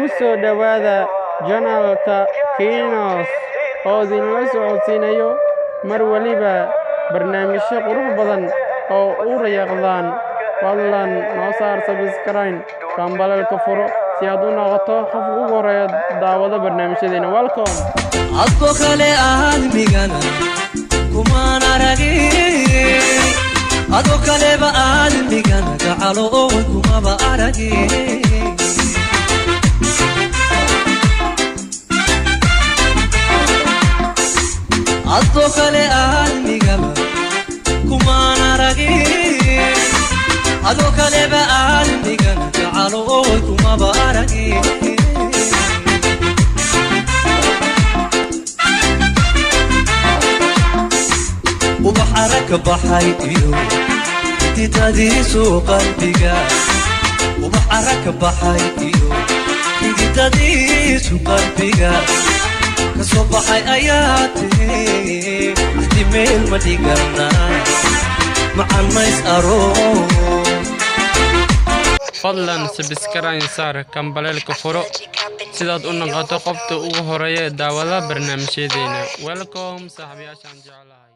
Ku soo dhowaada channel-ka Kinos oo idinla socodsiinayo mar waliba barnaamijyo qurux badan oo u riyaaqdaan. Fadlan noo saar subscribe, gambaleelka furo si aad u noqoto qofka ugu horeeya daawada barnaamijyadeena. Welcome. Adoo kale aadmigana kumaan aragin, adoo kaleba aadmigana gacalo oon kumaba aragin. Adoo kale aadmigaba kumaan aragin, adoo kaleba aadmigana gacalo oon kumaba aragin. Ubax arag baxay iyo xididadiisu qalbiga, ubax arag baxay iyo xididadiisu qalbiga ka soo baxay ayaa tihi. Axdi meel ma dhigana, macan mays aroon. Fadlan subscribe saar, gambaleelka furo sidaad u noqoto qofka ugu horeeya ee daawada barnaamijyadeena. Welcome, saaxiibayaashaan jeclahay.